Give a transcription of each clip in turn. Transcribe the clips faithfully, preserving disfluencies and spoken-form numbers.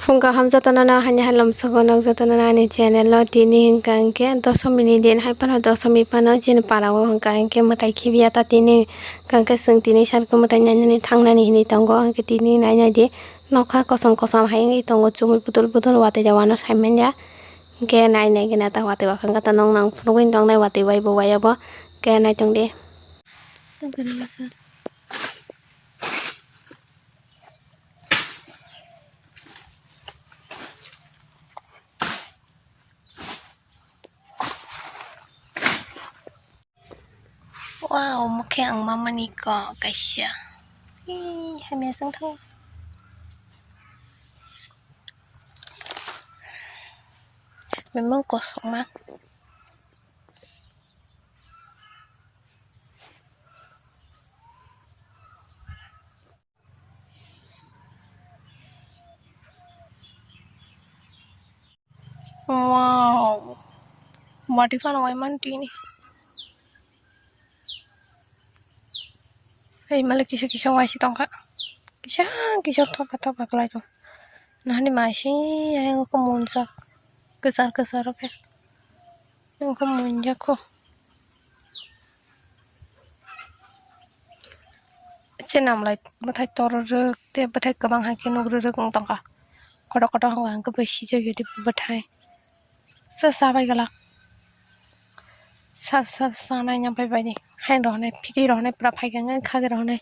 Phung kaham jotono no haini hai lomsogo nok jotono no ani channel o. Tini hwnkha hwnkhe dosomi ni din hai phano dosomi phano chini para o hwnkha hwnkhe mwtai khibiya ta tini hwnkha hwnkhe chwng tini sar khe mwtai nainani thangnani hinwi tongo hwnkhe tini nainai di nokha kosom kosom hai wngwi tongo chumui budul budul watwi da uano saimanya hwnkhe nai nai gana ta watwi uakhai ta nong nang phunugwi tongnai watwi bai bo bai abo hwnkhe nai tong di. Wow, mokhe ang mamani kok kaisa. Ih, hamya song tho. Memang kosok ma. Wow. Mati phano wai man tini. Hei malik kisa kisa wai si tongkha. Kisa kisa thopa thopa kwlai tong. Nahani mai si ayang ko munjak. Kwchar kwchar khe. Nokha munjak kho. Che namlai bwthai tororok tei bwthai kwbang hai khe nugrwrwk wng tongkha. Kotor kotor hwnka hwnkhe bai sijak ya tei bwthai. Sa sa bai gala. Sap sap sanai nang pai bai di. Hai rohonai phikri rohonai pura phai khe wng khagwi rohonai.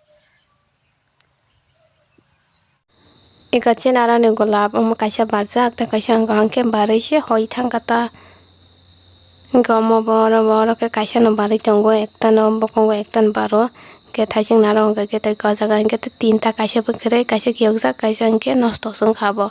Eka chinarani golap omo kaisa barjak tei kaisa wngkha hwnkhe barwi se hoi thangkha ta. Hwnkhe omo bo oro bo oro khe kaisa no barwi tongo ekta no bokongo ekta no baro hwnkhe thaising naro hwnkhe khe tei o jaga hwnkhe tinta kaisa bo kwrwi kaisa kiyokjak kaisa hwnkhe nosto se wngkha abo.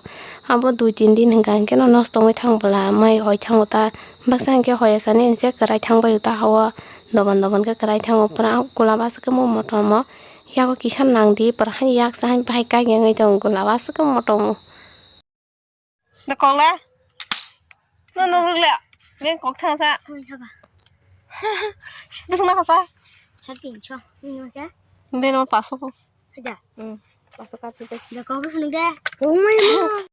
Abo dui tin din hwnkha hwnkhe no nosto wngwi thang bwla mai hoi thango ta baksa hwnkhe hoi asani hwnkhe kwrai thang bai o ta ha o doban doban khe kwrai thango pura golap aswk khe mo motom o. Yago kisa nang di, pwra hani yaksa hani bahai kaiga wngwi tongo, golap aswk khe motom o. Da kok la? No, no, rwgla. Beng kok thang sa. Bwswk na kha sa? Sa tinso. Bini ma khe? Bini ma paso ko. Haja. Hmm. Paso ka tu de. Da kok khnu de. Oh my god.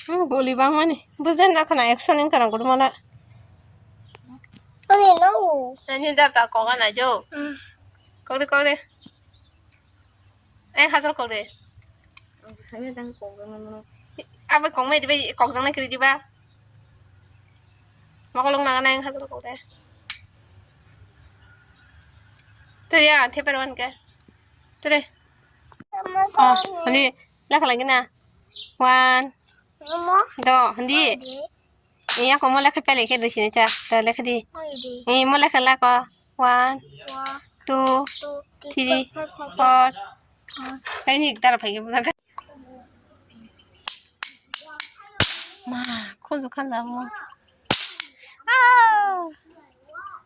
Hmm, goli bang mani. Bujen na khana action in kana gudu mala. Ani no. Ani da ta kok ana jo. Hmm. Kok de, kok de. Eh, hajal kok de. Ang sanya dang kok de mano. Abo kok mai diba, kok jang na kiri diba. Makolong nang nang hajal kok de. Teri ya, theper wan ke. Tere. Oh, ani lekha lagi na. One. Do, hindi. Iya ko mo lekha pele ke do sini ta. Ta lekha di. Eh, mo lekha la ko. One, two, three, four. Ai ni dara phai ke. Ma, khunju khan da mo. Ah.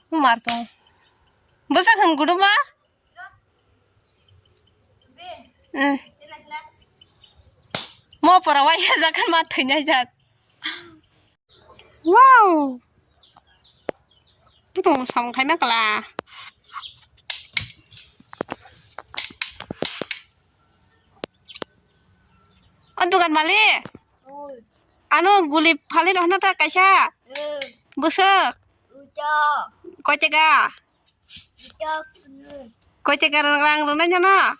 Mar to. Bwsa khan gudu ma. Hmm. Mo pora waisa jak khan ma thwinai jak. Wow. Putung samung khaima kala. O dukan malik. Ano guli phali rohna ta kaisa. Bwswk. Koi tega. Koi tega rang rang rwnai nono?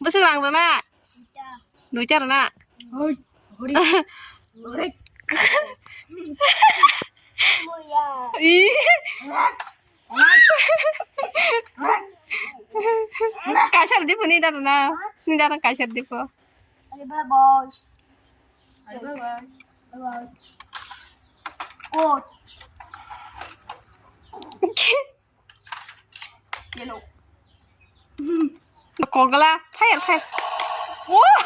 Bwswk rang rwnai? Duita rwna? Ih. Kaisa rwdi phuni da rwna? Ni da rwna kaisa rwdi pho. Bye bye. Bye bye. Bye bye. Yellow. Kogla, fire, fire. Oh!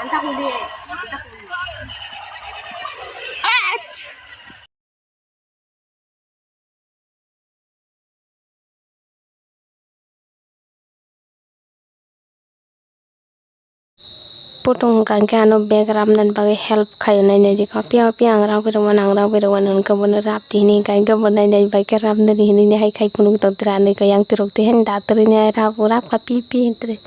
Anta kundi, anta kundi. Ah! Putung hwnkha hwnkhe ano bag ramnani bagwi help khaio nainai di kha. Phiya phiya ang rabwi rwmano, ang rabwi rwmano hwnkhe bono rap di hinwi hwnkha hwnkhe bo nainai bai khe rapnani hinwi hai khai phunuk tong tira hinwi kha. Yang tirok twi haino da twrwini ai rap rap kha pi pi hinwi.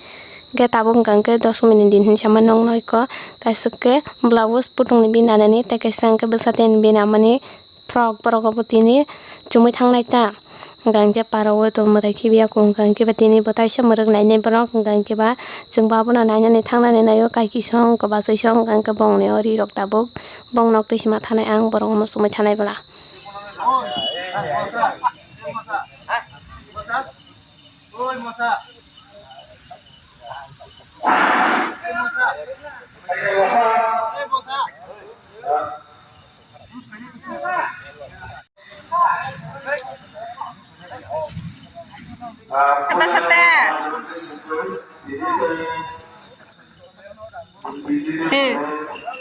Hwnkhe tabuk hwnkha hwnkhe dosh minute din hinwi sama nokno iko kaisa khe blouse putungni binanani tei kaisa hwnkhe bwsa tei binamani. Frog borok obo tini chumui thangnai ta. Hwnkha hwnkhe para o to mwtai khibiya kung hwnkha hwnkhe ba tini bo taisa mwrwk nainai borok hwnkha hwnkhe ba chwng bo abono nainani thangnani naio kaiki song kwbachwi song hwnkha hwnkhe bongni o ri rok tabuk bong nok twi sima thanai ang borok omo chumui thanai bwla. Apa sate? Eh,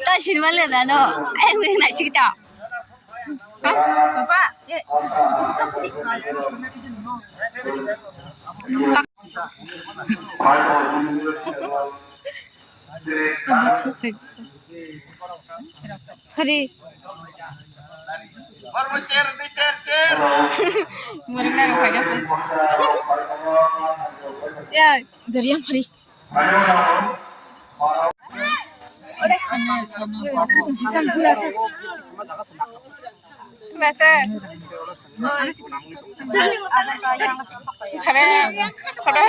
ta sinimale dano. Ay, ngi na sikta. Papa, eh. Hari. Murna rok khaida. Ya, jariya hari. Masa. Khare, khare.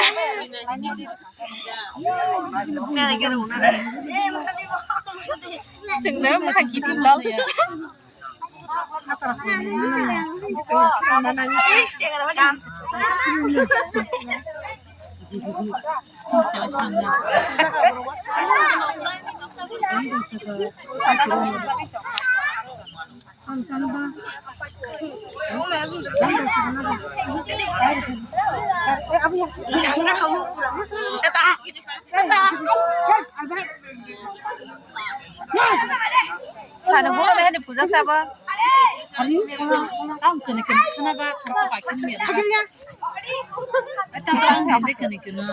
Chwngno bwkha kiting dol. Sana guru na ni pujak sabo. Ang kene kene khana ba khara ko ba kene ya. Ata ang kene kene kene.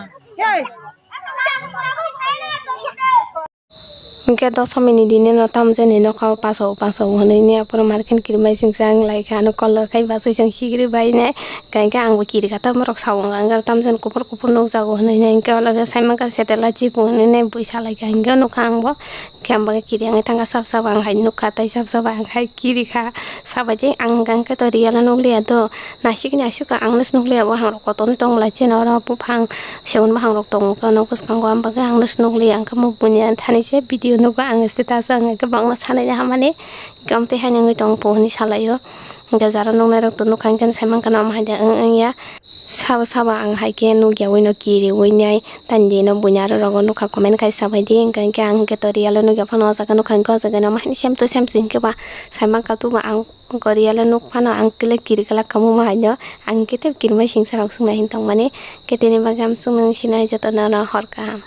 Hwnkhe doso minute dini no tamo jani nokha o paso paso hwnwi ni aphuru markhen kirimai singsa wng lai kha, ano color khai bachwi chwng sigiri bai nai. Hwnkhe ang bo kiri kha, tamo rok sao wng kha, tamo jani kuphur kuphur nukjago hwnwi nai. Hwnkhe o logey sai mankha satellite chibung hwnwi nai bui salai kha, hwnkhe nukha ang bo. Hwnkhe ang bo kiri wngwi thangkha, sab sab ang hai nukha, tei sab sab ang hai kiri kha. Sabaidi ang hwnkhe to real o nukliya do. Nasik ni aswk ang no se nukliya, bo hangrok kotorni tong lai chini oro buphang segun buphang rok tongo khe nok bwskango, ang bagwi ang no se nukliya, ang khe muk bunya thani se video nugo ang status o, ang khe bangma sanai hamani, hwnkhe amtwi haino wngwi tongo po hinwi salaio, hwnkhe jara nuknai rok to nukha, hwnkhe sai mankha na omo hai da wng wngya, sabo sabo ang hai khe nukya ui no kiri ui nai, tani dino bunya aro rogo nukha comment khai sabaidi, hwnkhe ang hwnkhe to real o nukya phano o jaga nukha, hwnkhe o jaga no omo hai same to same se hwnkhe ba sai mankha tubo ang. Gorialo nuk phano ang kile kiri kala kamu ma haino ang kete kirmai singsa rok swngnai hin tongmani keteni bagwi am swngnai sina jotono oro hor kaham.